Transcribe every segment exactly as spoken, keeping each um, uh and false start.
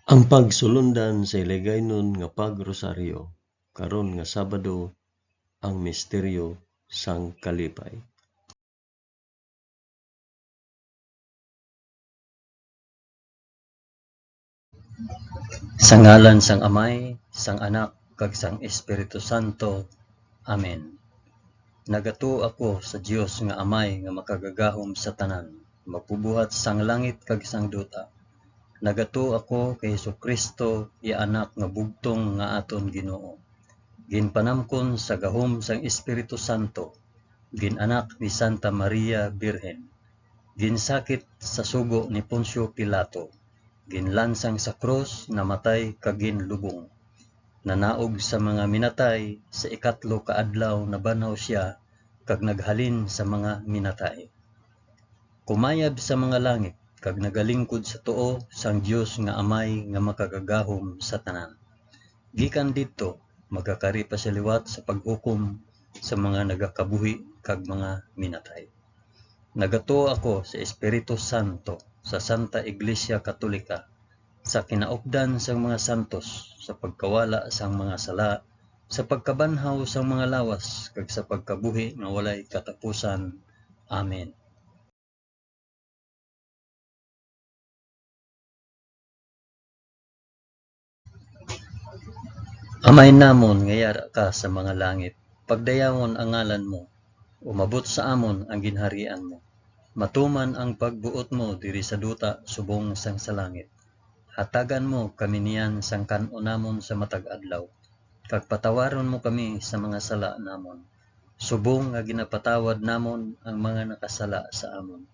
Ang pagsulundan sa Iligaynon nga pag-rosaryo karon nga Sabado, ang misteryo sang kalipay. Sa ngalan sang Amay, sang Anak, kag sang Espiritu Santo. Amen. Nagatuo ako sa Dios nga Amay nga makagagahom sa tanan, magbubuhat sang langit kag sang duta. Nagatuo ako kay Jesu-Cristo, iya Anak nga bugtong nga aton Ginoo. Ginpanamkon sa gahom sang Espiritu Santo, gin-anak ni Santa Maria Birhen, ginsakit sa sugo ni Poncio Pilato, ginlansang sa krus, namatay kag ginlubong. Nanaog sa mga minatay, sa ikatlo ka adlaw nabanhaw sia kag naghalin sa mga minatay. Kumayab sa mga langit kag nagalingkod sa tuo sang Dios nga Amay nga makagagahom sa tanan. Gikan didto, magakari pa sia liwat sa paghukom sa mga nagakabuhi kag mga minatay. Nagatuo ako sa Espiritu Santo, sa Santa Iglesia Katolika, sa kinaupdan sang mga santos, sa pagkawala sang mga sala, sa pagkabanhaw sang mga lawas, kag sa pagkabuhi nga walay katapusan. Amen. Amay namon nga yara ka sa mga langit, pagdayawon ang ngalan mo, umabot sa amon ang ginharian mo. Matuman ang pagbuot mo diri sa duta subong sang sa langit. Hatagan mo kami niyan sang kan-on namon sa matag adlaw, kag patawaron mo kami sa mga sala namon, subong nga ginapatawad namon ang mga nakasala sa amon.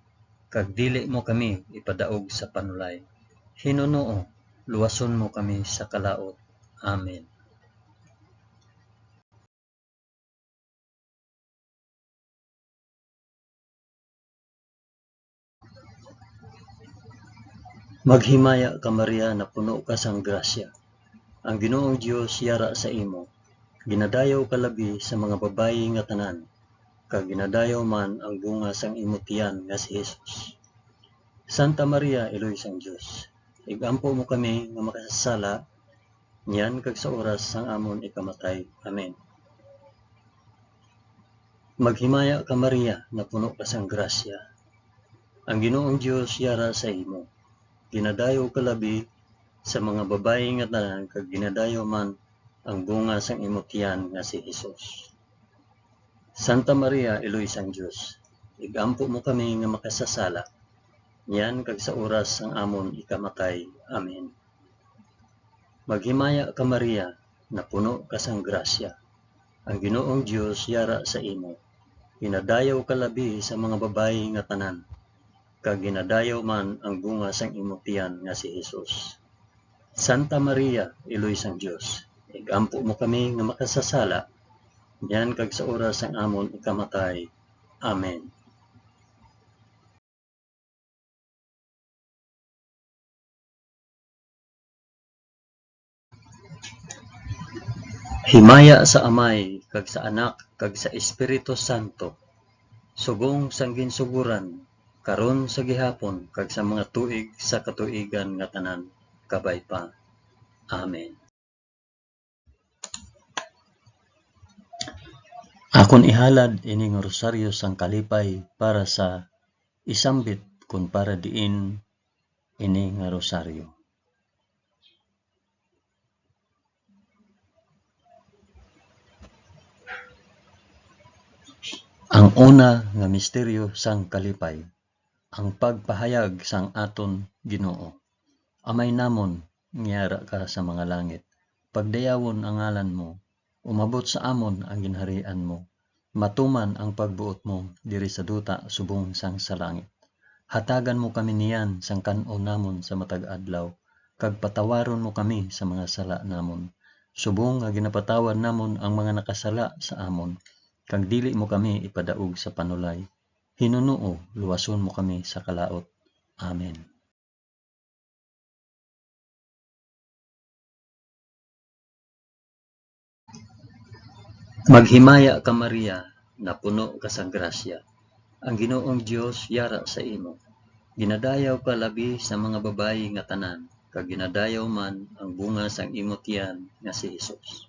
Kag dili mo kami ipadaog sa panulay. Hinunoo, luwason mo kami sa kalaut. Amen. Maghimaya ka, Maria, napuno ka sang grasya. Ang Ginoong Dios yara sa imo. Ginadayaw ka labi sa mga babayi nga tanan, kag ginadayaw man ang bunga sang imo tiyan nga si Jesus. Santa Maria, Iloy sang Dios, ig-ampo mo kami nga makasasala, niyan kag sa oras sang amon ikamatay. Amen. Maghimaya ka, Maria, napuno ka sang grasya. Ang Ginoong Dios yara sa imo. Ginadayaw ka labi sa mga babayi nga tanan, kag ginadayaw man ang bunga sang imo tiyan nga si Jesus. Santa Maria, Iloy sang Dios, ig-ampo mo kami nga makasasala, niyan kag sa oras sang amon ikamatay. Amen. Maghimaya ka, Maria, napuno ka sang grasya. Ang Ginoong Dios yara sa imo. Ginadayaw ka labi sa mga babayi nga tanan, kag ginadayaw man ang bunga sang imo tiyan nga si Jesus. Santa Maria, Iloy sang Dios, ig-ampo mo kami nga makasasala, niyan kag sa oras sang amon ikamatay. Amen. Himaya sa Amay, kag sa Anak, kag sa Espiritu Santo, subong sang ginsugoran, karon, sa gihapon, kag sa mga tuig sa katuigan nga tanan. Kabay pa. Amen. Akon ihalad ini nga rosaryo sang kalipay para sa isambit kon para diin ini nga rosaryo. Ang una nga misteryo sang kalipay, ang pagpahayag sang aton Ginoo. Amay namon, nga yara ka sa mga langit, pagdayawon ang ngalan mo, umabot sa amon ang ginharian mo, matuman ang pagbuot mo diri sa duta subong sang sa langit. Hatagan mo kami niyan sang kan-on namon sa matag adlaw, kag patawaron mo kami sa mga sala namon, subong nga ginapatawad namon ang mga nakasala sa amon, kag dili mo kami ipadaog sa panulay. Hinunoo, luwason mo kami sa kalaut. Amen. Maghimaya ka, Maria, napuno ka sang grasya. Ang Ginoong Dios yara sa imo. Ginadayaw ka labi sa mga babayi nga tanan, kag ginadayaw man ang bunga sang imo tiyan nga si Jesus.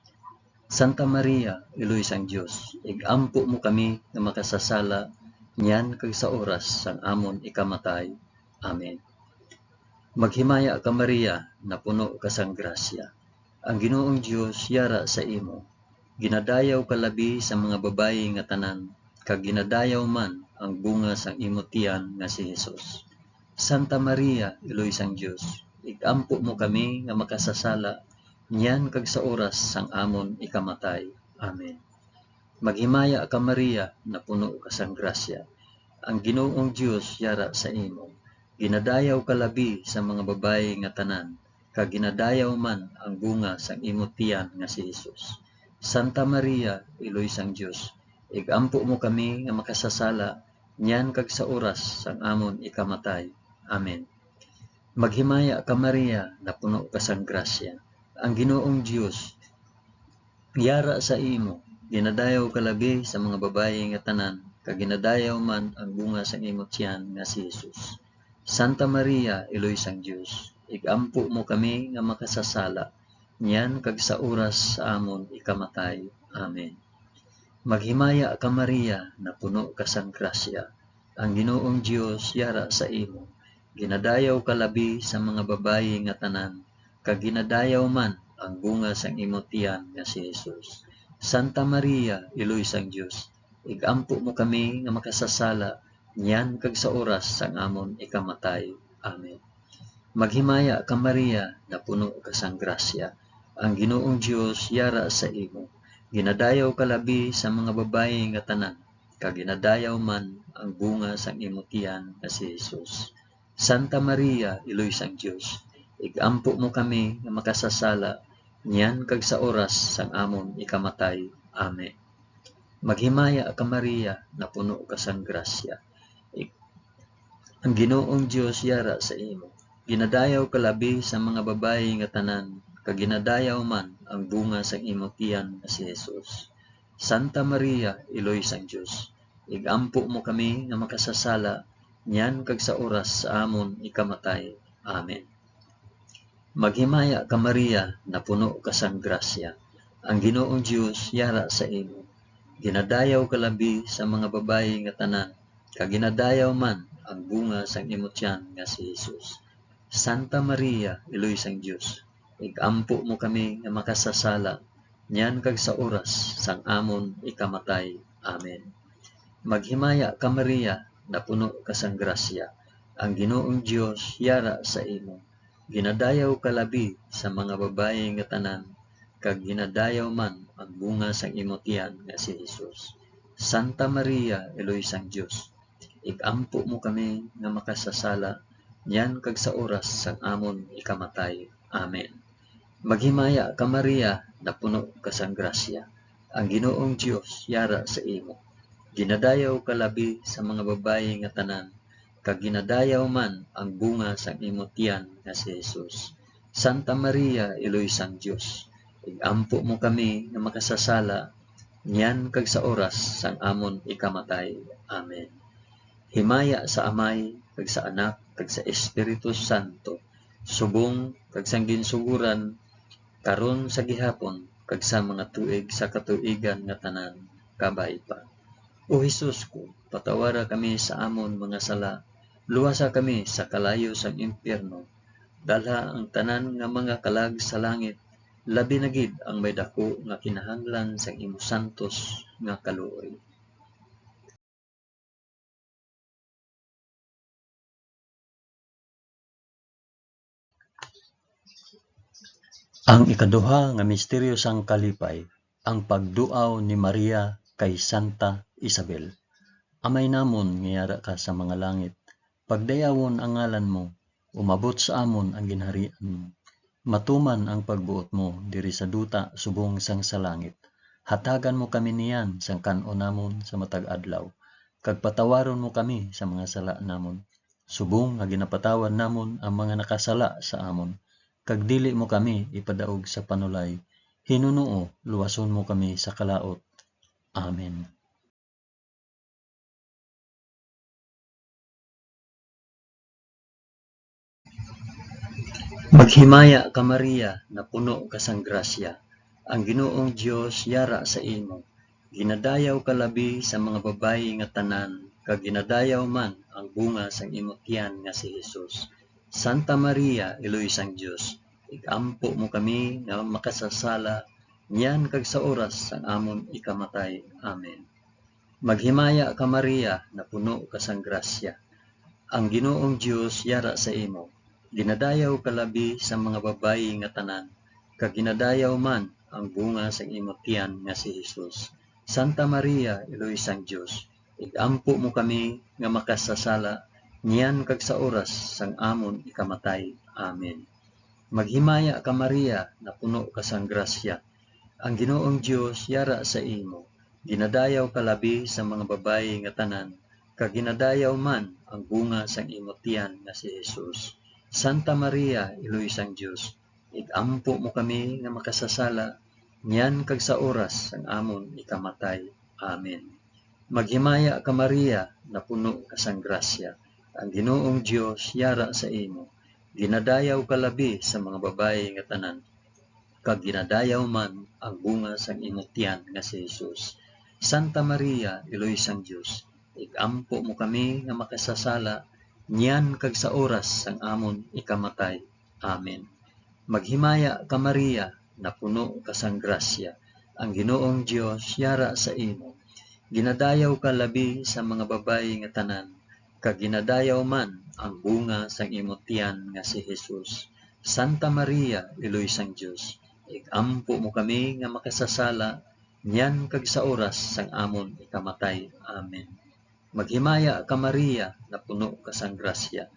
Santa Maria, Iloy sang Dios, ig-ampo mo kami nga makasasala niyan kag sa oras sang amon ikamatay. Amen. Maghimaya ka, Maria, napuno ka sang grasya. Ang Ginoong Dios yara sa imo. Ginadayaw ka labi sa mga babayi nga tanan, kag ginadayaw man ang bunga sang imo tiyan nga si Jesus. Santa Maria, Iloy sang Dios, ig-ampo mo kami nga makasasala niyan kag sa oras sang amon ikamatay. Amen. Maghimaya ka, Maria, napuno ka sang grasya. Ang Ginoong Dios yara sa imo. Ginadayaw ka labi sa mga babayi nga tanan, kag ginadayaw man ang bunga sang imo tiyan nga si Jesus. Santa Maria, Iloy sang Dios, ig-ampo mo kami nga makasasala niyan kag sa oras sang amon ikamatay. Amen. Maghimaya ka, Maria, napuno ka sang grasya. Ang Ginoong Dios yara sa imo. Ginadayaw ka labi sa mga babayi nga tanan, kag ginadayaw man ang bunga sang imo tiyan nga si Jesus. Santa Maria, Iloy sang Dios, ig-ampo mo kami nga makasasala, niyan kag sa oras sa amon ikamatay. Amen. Maghimaya ka, Maria, napuno ka sang grasya. Ang Ginoong Dios yara sa imo. Ginadayaw ka labi sa mga babayi nga tanan, kag ginadayaw man ang bunga sang imo tiyan nga si Jesus. Santa Maria, Iloy sang Dios, ig-ampo mo kami nga makasasala niyan kag sa oras sang amon ikamatay. Amen. Maghimaya ka, Maria, napuno ka sang grasya. Ang Ginoong Dios yara sa imo. Ginadayaw ka labi sa mga babayi nga tanan, kag ginadayaw man ang bunga sang imo tiyan nga si Jesus. Santa Maria, Iloy sang Dios, ig-ampo mo kami nga makasasala niyan kag sa oras sang amon ikamatay. Amen. Maghimaya ka, Maria, napuno ka sang grasya. Ik-, ang Ginoong Dios yara sa imo. Ginadayaw ka labi sa mga babayi nga tanan, kag ginadayaw man ang bunga sang imo tiyan nga si Jesus. Santa Maria, Iloy sang Dios, ig-ampo mo kami nga makasasala niyan kag sa oras sa amon ikamatay. Amen. Maghimaya ka, Maria, napuno ka sang grasya. Ang Ginoong Dios yara sa imo. Ginadayaw ka labi sa mga babayi nga tanan, kag ginadayaw man ang bunga sang imo tiyan nga si Jesus. Santa Maria, Iloy sang Dios, ig-ampo mo kami nga makasasala niyan kag sa oras sang amon ikamatay. Amen. Maghimaya ka, Maria, napuno ka sang grasya. Ang Ginoong Dios yara sa imo. Ginadayaw ka labi sa mga babayi nga tanan, kag ginadayaw man ang bunga sang imo tiyan nga si Jesus. Santa Maria, Iloy sang Dios, ig-ampo mo kami nga makasasala niyan kag sa oras sang amon ikamatay. Amen. Maghimaya ka, Maria, napuno ka sang grasya. Ang Ginoong Dios yara sa imo. Ginadayaw ka labi sa mga babayi nga tanan, kag ginadayaw man ang bunga sang imo tiyan nga si Jesus. Santa Maria, Iloy sang Dios, ig-ampo mo kami nga makasasala niyan kag sa oras sang amon ikamatay. Amen. Himaya sa Amay, kag sa Anak, kag sa Espiritu Santo, subong kag sang ginsuguran, karon, sa gihapon, kag sa mga tuig sa katuigan nga tanan. Kabay pa. O Jesus ko, patawara kami sa amon mga sala, luwasa kami sa kalayo sang impyerno, dalha ang tanan nga mga kalag sa langit, labi na gid ang may daku nga kinahanglan sang imo santos nga kaluoy. Ang ikaduha nga misteryo sang kalipay, ang pagduaw ni Maria kay Santa Isabel. Amay namon nga yara ka sa mga langit, pagdayawon ang ngalan mo, umabot sa amon ang ginharian mo. Matuman ang pagbuot mo diri sa duta subong sang sa langit. Hatagan mo kami niyan sang kan-on namon sa matag adlaw, kag patawaron mo kami sa mga sala namon, subong nga ginapatawad namon ang mga nakasala sa amon, kag dili mo kami ipadaog sa panulay, hinunoo luwason mo kami sa kalaut. Amen. Maghimaya ka, Maria, napuno ka sang grasya, ang Ginoong Dios yara sa imo. Ginadayaw ka labi sa mga babayi nga tanan, kag ginadayaw man ang bunga sang imo tiyan nga si Jesus. Santa Maria, Iloy sang Dios, ig-ampo mo kami nga makasasala niyan kag sa oras sang amon ikamatay. Amen. Maghimaya ka, Maria, napuno ka sang grasya. Ang Ginoong Dios yara sa imo. Ginadayaw ka labi sa mga babayi nga tanan, kag ginadayaw man ang bunga sang imo tiyan nga si Jesus. Santa Maria, Iloy sang Dios, ig-ampo mo kami nga makasasala niyan kag sa oras sang amon ikamatay. Amen. Maghimaya ka, Maria, napuno ka sang grasya. Ang Ginoong Dios yara sa imo. Ginadayaw ka labi sa mga babayi nga tanan, kag ginadayaw man ang bunga sang imo tiyan nga si Jesus. Santa Maria, Iloy sang Dios, ig-ampo mo kami nga makasasala niyan kag sa oras sang amon ikamatay. Amen. Maghimaya ka, Maria, napuno ka sang grasya. Ang Ginoong Dios yara sa imo. Ginadayaw ka labi sa mga babayi nga tanan, kag ginadayaw man ang bunga sang imo tiyan nga si Jesus. Santa Maria, Iloy sang Dios, ig-ampo mo kami nga makasasala niyan kag sa oras sang amon ikamatay. Amen. Maghimaya ka, Maria, napuno ka sang grasya, ang Ginoong Dios yara sa imo. Ginadayaw ka labi sa mga babayi nga tanan, kag ginadayaw man ang bunga sang imo tiyan nga si Jesus. Santa Maria, Iloy sang Dios, ig-ampo mo kami nga makasasala niyan kag sa oras sang amon ikamatay. Amen. Maghimaya ka, Maria, napuno ka sang grasya.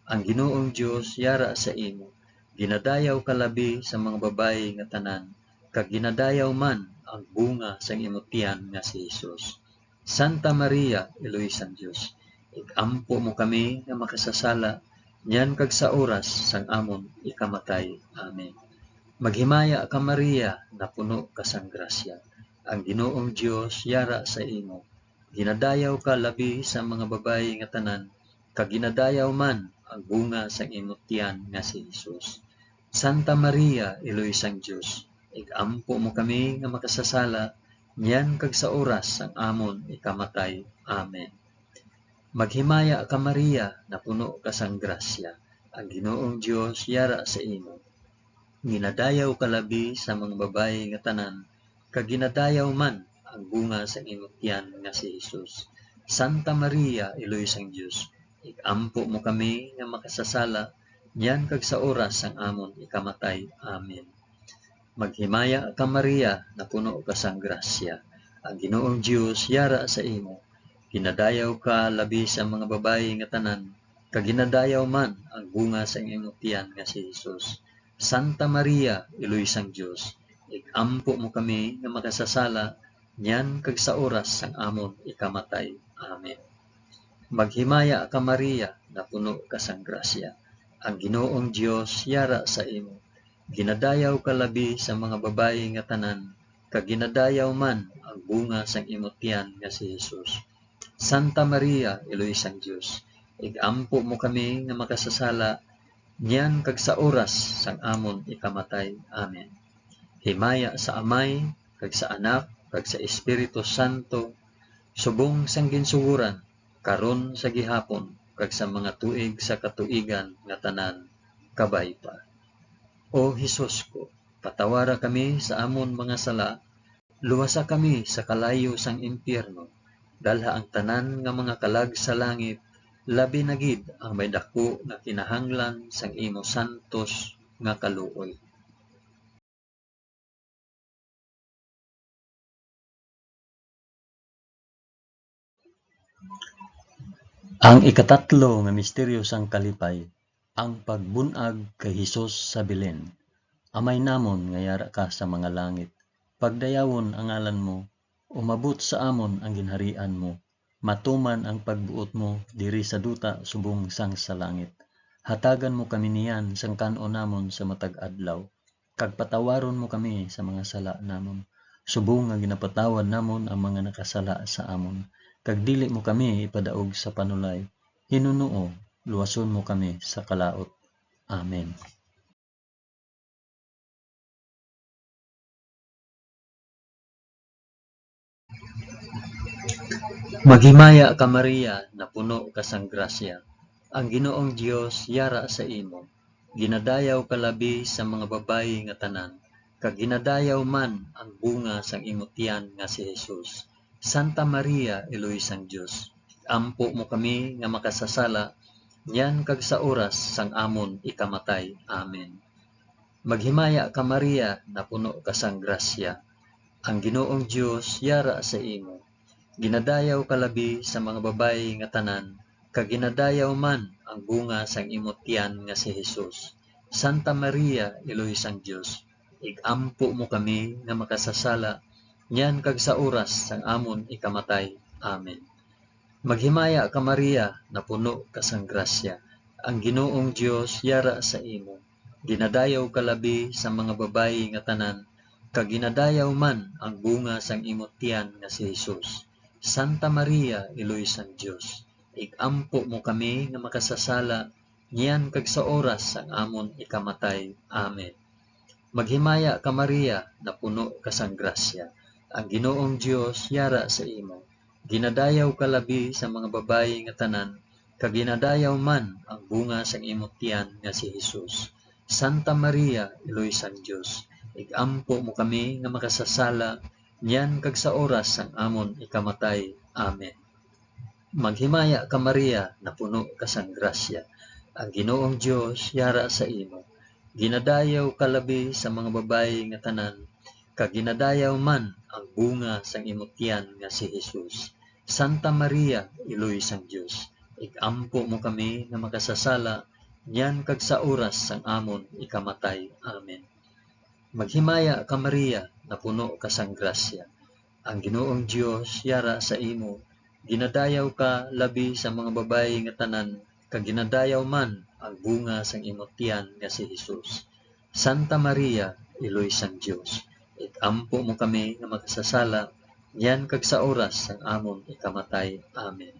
Ang Ginoong Dios yara sa imo. Ginadayaw ka labi sa mga babayi nga tanan, kag ginadayaw man ang bunga sang imo tiyan nga si Jesus. Santa Maria, Iloy sang Dios, ig-ampo mo kami nga makasasala niyan kag sa oras sang amon ikamatay. Amen. Maghimaya ka, Maria, napuno ka sang grasya. Ang Ginoong Dios yara sa imo. Ginadayaw ka labi sa mga babayi nga tanan, kag ginadayaw man ang bunga sang imo tiyan nga si Jesus. Santa Maria, Iloy sang Dios, ig-ampo mo kami nga makasasala niyan kag sa oras sang amon ikamatay. Amen. Maghimaya ka, Maria, napuno ka sang grasya, ang Ginoong Dios yara sa imo. Ginadayaw ka labi sa mga babayi nga tanan, kag ginadayaw man ang bunga sang imo tiyan nga si Jesus. Santa Maria, Iloy sang Dios, ig-ampo mo kami nga makasasala niyan kag sa oras sang amon ikamatay. Amen. Maghimaya ka, Maria, napuno ka sang grasya. Ang Ginoong Dios yara sa imo. Ginadayaw ka labi sa mga babayi nga tanan, kag ginadayaw man ang bunga sang imo tiyan nga si Jesus. Santa Maria, Iloy sang Dios, ig-ampo mo kami nga makasasala niyan kag sa oras sang amon ikamatay. Amen. Maghimaya ka, Maria, napuno ka sang grasya. Ang Ginoong Dios yara sa imo. Ginadayaw ka labi sa mga babayi nga tanan, kag ginadayaw man ang bunga sang imo tiyan nga si Jesus. Santa Maria, Iloy sang Dios, ig-ampo mo kami nga makasasala niyan kag sa oras sang amon ikamatay. Amen. Himaya sa Amay, kag sa Anak, kag sa Espiritu Santo, subong sang ginsugoran, karon, sa gihapon, kag sa mga tuig sa katuigan nga tanan. Kabay pa. O Jesus ko, patawara kami sa amon mga sala, luwasa kami sa kalayo sang impyerno, dalha ang tanan nga mga kalag sa langit, labi na gid ang may daku nga kinahanglan sang imo santos nga kaluoy. Ang ikatatlo nga misteryo sang kalipay, ang pagbun-ag kay Jesus sa Belen. Amay namon nga yara ka sa mga langit, pagdayawon ang ngalan mo, umabot sa amon ang ginharian mo, matuman ang pagbuot mo diri sa duta subong sang sa langit. Hatagan mo kami niyan sang kan-on namon sa matag adlaw, kag patawaron mo kami sa mga sala namon, subong nga ginapatawad namon ang mga nakasala sa amon, kag dili mo kami ipadaog sa panulay. Hinunoo, luwason mo kami sa kalaut. Amen. Maghimaya ka, Maria, napuno ka sang grasya. Ang Ginoong Dios yara sa imo. Ginadayaw ka labi sa mga babayi nga tanan, kag ginadayaw man ang bunga sang imo tiyan nga si Jesus. Santa Maria, Iloy sang Dios, ampo mo kami nga makasasala, niyan kag sa oras sang amon ikamatay. Amen. Maghimaya ka, Maria, napuno ka sang grasya. Ang Ginoong Dios yara sa imo. Ginadayaw ka labi sa mga babayi nga tanan, kag ginadayaw man ang bunga sang imo tiyan nga si Jesus. Santa Maria, Iloy sang Dios, ig-ampo mo kami nga makasasala, niyan kag sa oras sang amon ikamatay. Amen. Maghimaya ka, Maria, napuno ka sang grasya. Ang Ginoong Dios yara sa imo. Ginadayaw ka labi sa mga babayi nga tanan, kag ginadayaw man ang bunga sang imo tiyan nga si Jesus. Santa Maria, Iloy sang Dios, ig-ampo mo kami nga makasasala, niyan kag sa oras sang amon ikamatay. Amen. Maghimaya ka, Maria, napuno ka sang grasya. Ang Ginoong Dios yara sa imo. Ginadayaw ka labi sa mga babayi nga tanan, kag ginadayaw man ang bunga sang imo tiyan nga si Jesus. Santa Maria, Iloy sang Dios, ig-ampo mo kami nga makasasala, niyan kag sa oras sang amon ikamatay. Amen. Maghimaya ka, Maria, napuno ka sang grasya. Ang Ginoong Dios yara sa imo. Ginadayaw ka labi sa mga babayi nga tanan, kag ginadayaw man ang bunga sang imo tiyan nga si Jesus. Santa Maria, Iloy sang Dios, ig-ampo mo kami nga makasasala, niyan kag sa oras sang amon ikamatay. Amen. Maghimaya ka, Maria, napuno ka sang grasya. Ang Ginoong Dios yara sa imo. Ginadayaw ka labi sa mga babayi nga tanan, kag ginadayaw man ang bunga sang imo tiyan nga si Jesus. Santa Maria, Iloy sang Dios, ig-ampo mo kami nga makasasala, niyan kag sa oras sang amon ikamatay. Amen.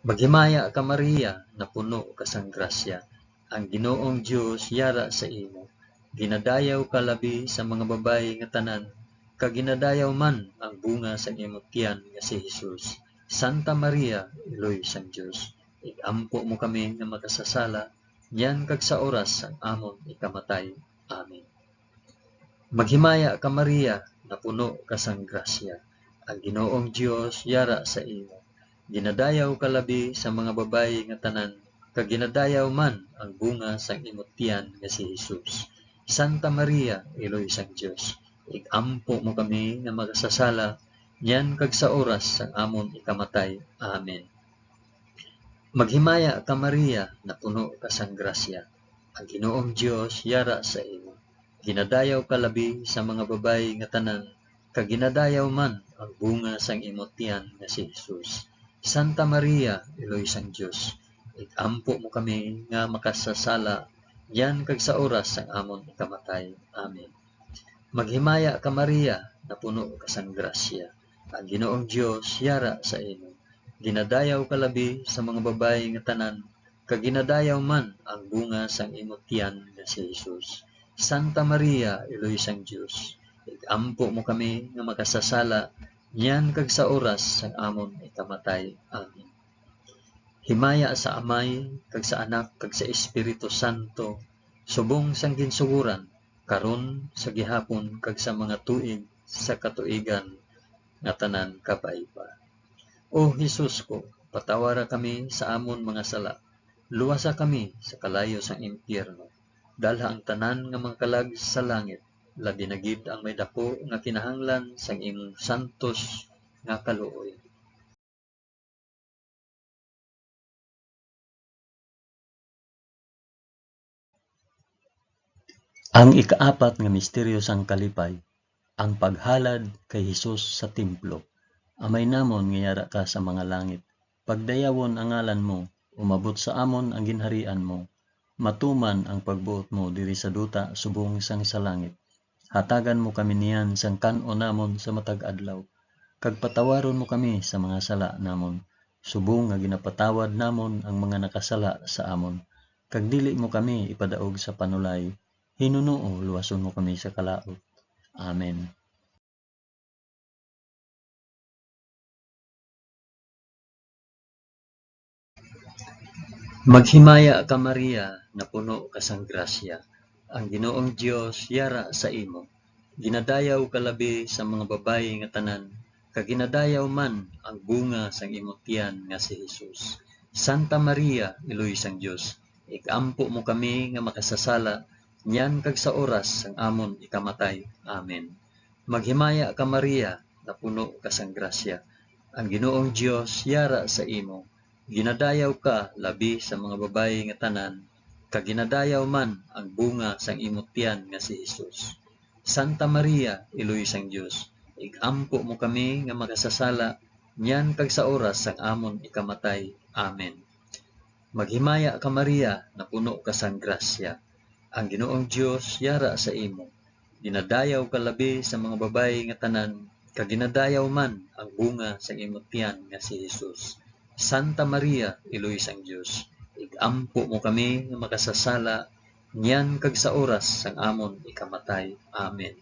Maghimaya ka, Maria, napuno ka sang grasya. Ang Ginoong Dios yara sa imo. Ginadayaw ka labi sa mga babayi nga tanan, kag ginadayaw man ang bunga sang imo tiyan nga si Jesus. Santa Maria, Iloy sang Dios, ig-ampo mo kami nga makasasala, niyan kag sa oras sang amon ikamatay. Amen. Maghimaya ka, Maria, napuno ka sang grasya. Ang Ginoong Dios yara sa imo. Ginadayaw ka labi sa mga babayi nga tanan, kag ginadayaw man ang bunga sang imo tiyan nga si Jesus. Santa Maria, Iloy sang Dios, ig-ampo mo kami nga makasasala, niyan kag sa oras sang amon ikamatay. Amen. Maghimaya ka, Maria, napuno ka sang grasya. Ang Ginoong Dios yara sa imo. Ginadayaw ka labi sa mga babayi nga tanan, kag ginadayaw man ang bunga sang imo tiyan nga si Jesus. Santa Maria, Iloy sang Dios, ig-ampo mo kami nga makasasala, niyan kag sa oras sang amon ikamatay. Amen. Maghimaya ka, Maria, napuno ka sang grasya. Ang Ginoong Dios yara sa imo. Ginadayaw ka labi sa mga babayi nga tanan, kag ginadayaw man ang bunga sang imo tiyan nga si Jesus. Santa Maria, Iloy sang Dios, ig-ampo mo kami nga makasasala, niyan kag sa oras sang amon ikamatay. Amen. Himaya sa Amay, kag sa Anak, kag sa Espiritu Santo, subong sang ginsugoran, karon, sa gihapon, kag sa mga tuig sa katuigan nga tanan. Kabay pa. O Jesus ko, patawara kami sa amon mga sala, luwasa kami sa kalayo sang impyerno, dalha ang tanan nga mga kalag sa langit, labi na gid ang may daku nga kinahanglan sang imong santos nga kaluoy. Ang ikaapat nga misteryo sang kalipay, ang paghalad kay Jesus sa templo. Amay namon nga yara ka sa mga langit, pagdayawon ang ngalan mo, umabot sa amon ang ginharian mo, matuman ang pagbuot mo diri sa duta subong sang sa langit. Hatagan mo kami niyan sang kan-on namon sa matag adlaw, kag patawaron mo kami sa mga sala namon, subong nga ginapatawad namon ang mga nakasala sa amon, kag dili mo kami ipadaog sa panulay, hinunoo luwason mo kami sa kalaut. Amen. Maghimaya ka, Maria, napuno ka sang grasya. Ang Ginoong Dios yara sa imo. Ginadayaw ka labi sa mga babayi nga tanan, kag ginadayaw man ang bunga sang imo tiyan nga si Jesus. Santa Maria, Iloy sang Dios, ig-ampo mo kami nga makasasala niyan kag sa oras sang amon ikamatay. Amen. Maghimaya ka, Maria, napuno ka sang grasya. Ang Ginoong Dios yara sa imo. Ginadayaw ka labi sa mga babayi nga tanan, kag ginadayaw man ang bunga sang imo tiyan nga si Jesus. Santa Maria, Iloy sang Dios, ig-ampo mo kami nga makasasala niyan kag sa oras sang amon ikamatay. Amen. Maghimaya ka, Maria, napuno ka sang grasya. Ang Ginoong Dios yara sa imo. Ginadayaw ka labi sa mga babayi nga tanan, kag ginadayaw man ang bunga sang imo tiyan nga si Jesus. Santa Maria, Iloy sang Dios, ig-ampo mo kami nga makasasala niyan kag sa oras sang amon ikamatay. Amen.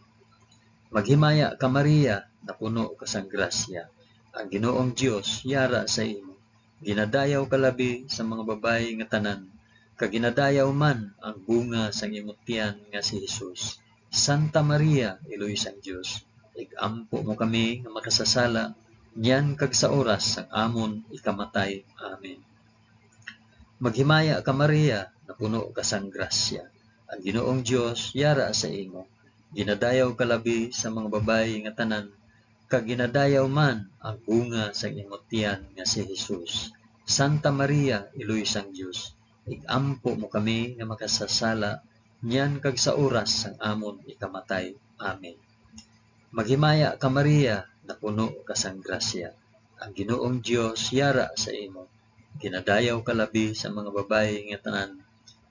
Maghimaya ka, Maria, napuno ka sang grasya. Ang Ginoong Dios yara sa imo. Ginadayaw ka labi sa mga babayi nga tanan, kag ginadayaw man ang bunga sang imo tiyan nga si Jesus. Santa Maria, Iloy sang Dios, ig-ampo mo kami nga makasasala niyan kag sa oras sang amon ikamatay. Amen. Maghimaya ka, Maria, napuno ka sang grasya. Ang Ginoong Dios yara sa imo. Ginadayaw ka labi sa mga babayi nga tanan, kag ginadayaw man ang bunga sang imo tiyan nga si Jesus. Santa Maria, Iloy sang Dios, ig-ampo mo kami nga makasasala niyan kag sa oras sang amon ikamatay. Amen. Maghimaya ka, Maria, napuno ka sang grasya. Ang Ginoong Dios yara sa imo. Ginadayaw ka labi sa mga babayi nga tanan,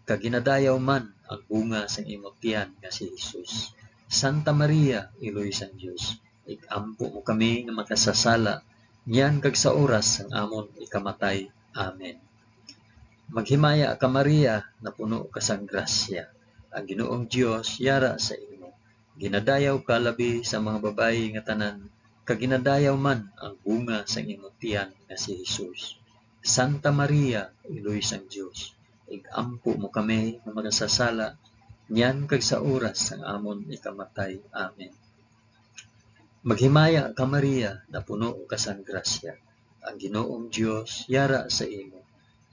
kag ginadayaw man ang bunga sang imo tiyan nga si Jesus. Santa Maria, Iloy sang Dios, ig-ampo mo kami nga makasasala niyan kag sa oras sang amon ikamatay. Amen. Maghimaya ka, Maria, napuno ka sang grasya. Ang Ginoong Dios yara sa imo. Ginadayaw ka labi sa mga babayi nga tanan, kag ginadayaw man ang bunga sang imo tiyan nga si Jesus. Santa Maria, Iloy sang Dios, ig-ampo mo kami nga makasasala niyan kag sa oras sang amon ikamatay. Amen. Maghimaya ka, Maria, napuno ka sang grasya. Ang Ginoong Dios yara sa imo.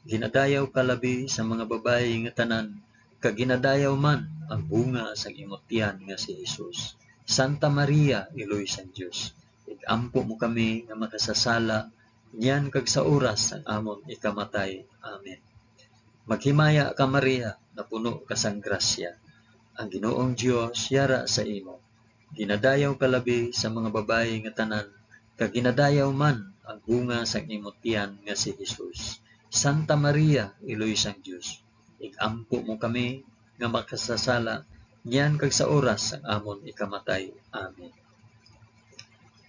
Ginadayaw ka labi sa mga babayi nga tanan, kag ginadayaw man ang bunga sang imo tiyan nga si Jesus. Santa Maria, Iloy sang Dios, ig-ampo mo kami nga makasasala niyan kag sa oras sang amon ikamatay. Amen. Maghimaya ka, Maria, napuno ka sang grasya. Ang Ginoong Dios yara sa imo. Ginadayaw ka labi sa mga babayi nga tanan, kag ginadayaw man ang bunga sang imo tiyan nga si Jesus. Santa Maria, Iloy sang Dios, ig-ampo mo kami nga makasasala niyan kag sa oras sang amon ikamatay. Amen.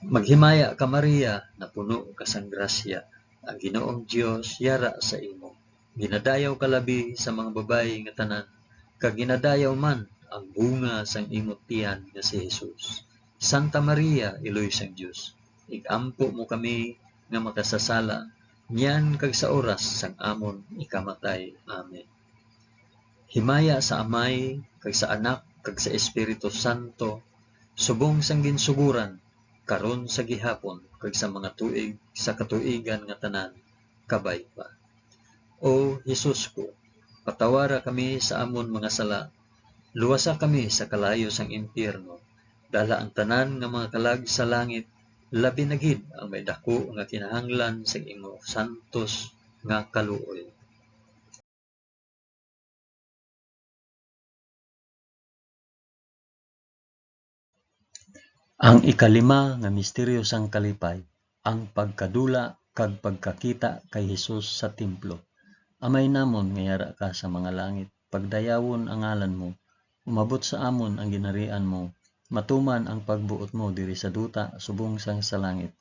Maghimaya ka, Maria, napuno ka sang grasya. Ang Ginoong Dios yara sa imo. Ginadayaw ka labi sa mga babayi nga tanan, kag ginadayaw man ang bunga sang imo tiyan nga si Jesus. Santa Maria, Iloy sang Dios, ig-ampo mo kami nga makasasala niyan kag sa oras sang amon ikamatay. Amen. Himaya sa Amay, kag sa Anak, kag sa Espiritu Santo, subong sang ginsugoran, karon, sa gihapon, kag sa mga tuig sa katuigan nga tanan. Kabay pa. O Jesus ko, patawara kami sa amon mga sala, luwasa kami sa kalayo sang impyerno, dala ang tanan nga mga kalag sa langit, labi na gid ang may daku nga kinahanglan sang imo santos nga kaluoy. Ang ikalima nga misteryo sang kalipay, ang pagkadula kag pagkakita kay Jesus sa templo. Amay namon nga yara ka sa mga langit, pagdayawon ang ngalan mo, umabot sa amon ang ginharian mo, matuman ang pagbuot mo diri sa duta subong sang sa langit.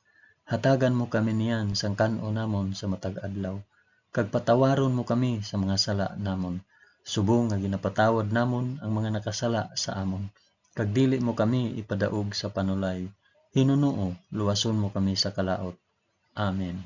Hatagan mo kami niyan sang kan-o namon sa matag adlaw, kag patawaron mo kami sa mga sala namon, subong nga ginapatawad namon ang mga nakasala sa amon, kag dili mo kami ipadaog sa panulay. Hinunoo, luwason mo kami sa kalaut. Amen.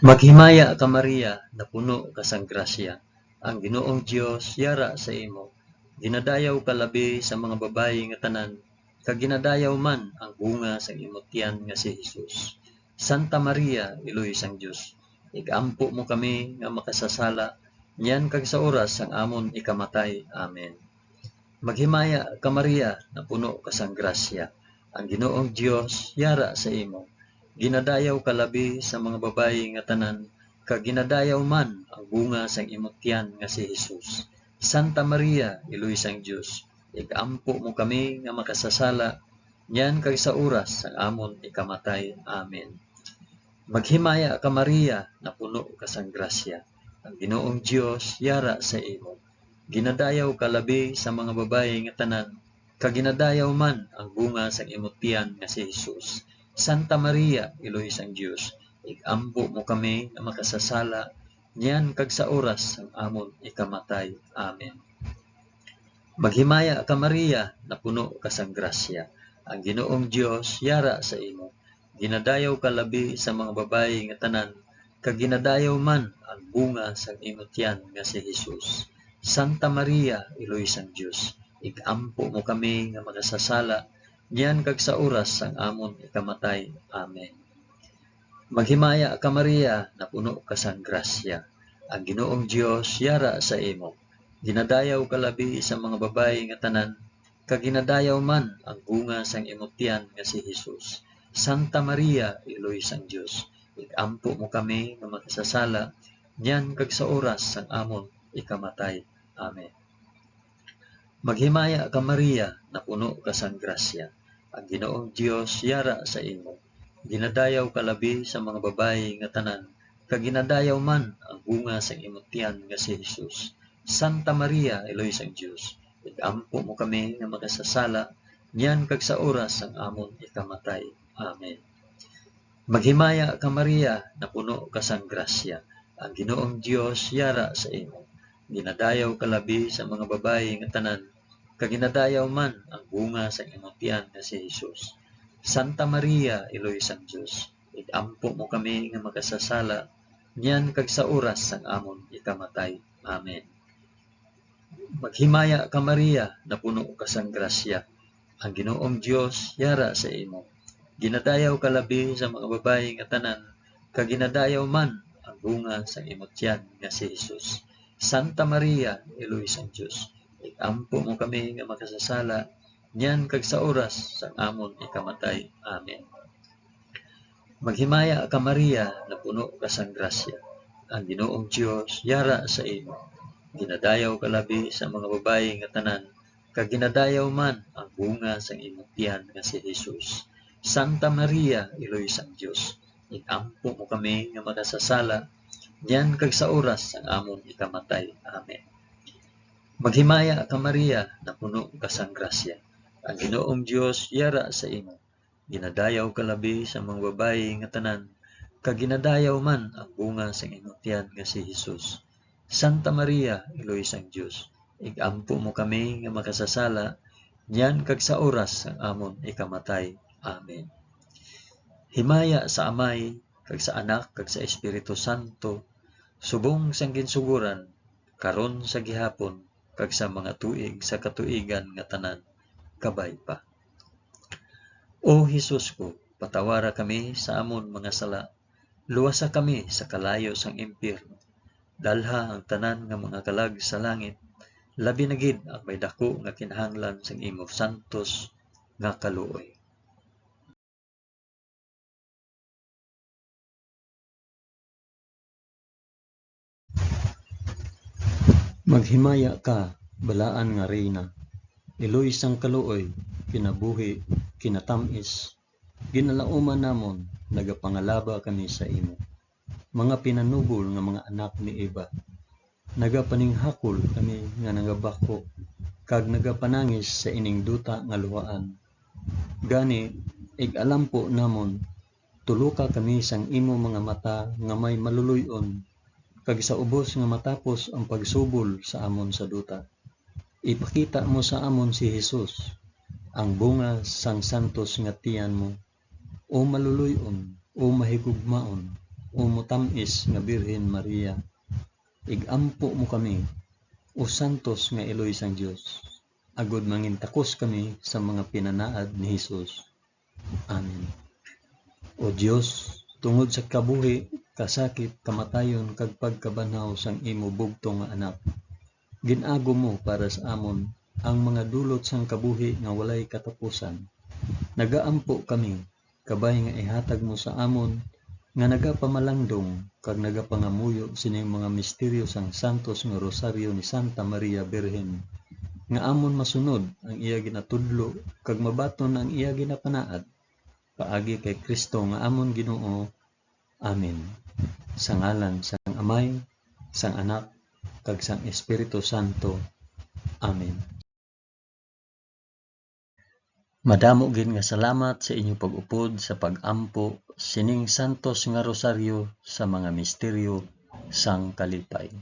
Maghimaya ka, Maria, napuno ka sang grasya, ang Ginoong Dios yara sa imo. Ginadayaw ka labi sa mga babayi nga tanan, kag ginadayaw man ang bunga sang imo tiyan nga si Jesus. Santa Maria, Iloy sang Dios, ig-ampo mo kami nga makasasala, niyan kag sa oras sang amon ikamatay. Amen. Maghimaya ka, Maria, napuno ka sang grasya, ang Ginoong Dios yara sa imo. Ginadayaw ka labi sa mga babayi nga tanan, kag ginadayaw man ang bunga sang imo tiyan nga si Jesus. Santa Maria, Iloy sang Dios, ig-ampo mo kami nga makasasala, niyan kag sa oras sang amon ikamatay. Amen. Maghimaya ka, Maria, napuno ka sang grasya, ang Ginoong Dios yara sa imo. Ginadayaw ka labi sa mga babayi nga tanan, kag ginadayaw man ang bunga sang imo tiyan nga si Jesus. Santa Maria, Iloy sang Dios, ig-ampo mo kami nga makasasala, niyan kag sa oras sang amon ikamatay. Amen. Maghimaya ka, Maria, napuno ka sang grasya, ang Ginoong Dios yara sa imo. Ginadayaw ka labi sa mga babayi nga tanan, kag ginadayaw man ang bunga sang imo tiyan nga si Jesus. Santa Maria, Iloy sang Dios, ig-ampo mo kami nga makasasala, niyan kag sa oras sang amon ikamatay. Amen. Maghimaya ka, Maria, napuno ka sang grasya, ang Ginoong Dios yara sa imo. Ginadayaw ka labi sa mga babayi nga tanan, kag ginadayaw man ang bunga sang imo tiyan nga si Jesus. Santa Maria, Iloy sang Dios, ig-ampo mo kami nga makasasala, niyan kag sa oras sang amon ikamatay. Amen. Maghimaya ka, Maria, napuno ka sang grasya, ang Ginoong Dios yara sa imo. Ginadayaw ka labi sa mga babayi nga tanan, kag ginadayaw man ang bunga sang imo tiyan nga si Jesus. Santa Maria, Iloy sang Dios, ig-ampo mo kami nga makasasala, niyan kag sa oras sang amon ikamatay. Amen. Maghimaya ka, Maria, napuno ka sang grasya, ang Ginoong Dios yara sa imo. Ginadayaw ka labi sa mga babayi nga tanan, kag ginadayaw man ang bunga sang imo tiyan nga si Jesus. Santa Maria, Iloy sang Dios, ig-ampo mo kami nga makasasala, niyan kag sa oras sang amon ikamatay. Amen. Maghimaya ka, Maria, napuno ka sang grasya, ang Ginoong Dios yara sa imo. Ginadayaw ka labi sa mga babayi nga tanan, kag ginadayaw man ang bunga sang imo tiyan nga si Jesus. Santa Maria, Iloy sang Dios, ig-ampo mo kami nga makasasala, niyan kag sa oras sang amon ikamatay. Amen. Maghimaya ka, Maria, napuno ka sang grasya, ang Ginoong Dios yara sa imo. Ginadayaw ka labi sa mga babayi nga tanan, kag ginadayaw man ang bunga sang imo tiyan nga si Jesus. Santa Maria, Iloy sang Dios, ig-ampo mo kami nga makasasala, niyan kag sa oras sang amon ikamatay. Amen. Maghimaya ka, Maria, napuno ka sang grasya, ang Ginoong Dios yara sa imo. Ginadayaw ka labi sa mga babayi nga tanan, kag ginadayaw man ang bunga sang imo tiyan nga si Jesus. Santa Maria, Iloy sang Dios, ig-ampo mo kami nga makasasala, niyan kag sa oras sang amon ikamatay. Amen. Himaya sa Amay, kag sa Anak, kag sa Espiritu Santo, subong sang ginsugoran, karon, sa gihapon, kag sa mga tuig sa katuigan nga tanan. Kabay pa. O Jesus ko, patawara kami sa amon mga sala, luwasa kami sa kalayo sang impyerno, dalha ang tanan nga mga kalag sa langit, labi na gid ang may daku nga kinahanglan sang imo santos nga kaluoy. Maghimaya ka, balaan nga Reyna, iloy sang kaluoy, kinabuhi, kinatamis, ginalauman namon, nagapangalaba kami sa imo. Mga pinanubol nga mga anak ni Eva, nagapaninghakol kami nga nagabako, kag nagapanangis sa ining duta nga luhaan. Gani, ig-alampo namon, tuloka kami sang imo mga mata nga may maluloy-on, kag sa ubos nga matapos ang pagsubol sa amon sa duta, ipakita mo sa amon si Jesus, ang bunga sang santos nga tiyan mo, o maluloy-on, o mahigugmaon. O matam-is nga Birhen Maria, ig-ampo mo kami, O santos nga iloy sang Dios, agod mangintakos kami sa mga pinanaad ni Jesus. Amen. O Dios, tungod sa kabuhi, kasakit, kamatayon, kag pagkabanhaw sang imo bugtong nga Anak, gin-agom mo para sa amon ang mga dulot sang kabuhi nga walay katapusan. Nagaampo kami, kabay nga ihatag mo sa amon nga nagapamalandong kag nagapangamuyo sining mga misteryo sang santos nga Rosaryo ni Santa Maria Birhen, nga amon masunod ang iya ginatudlo kag mabaton ang iya ginapanaad, paagi kay Cristo nga amon Ginoo. Amen. Sa ngalan sang Amay, sang Anak, kag sang Espiritu Santo. Amen. Madamo gid nga salamat sa inyo pag-upod sa pag-ampo sining santos nga rosaryo sa mga misteryo sang kalipay.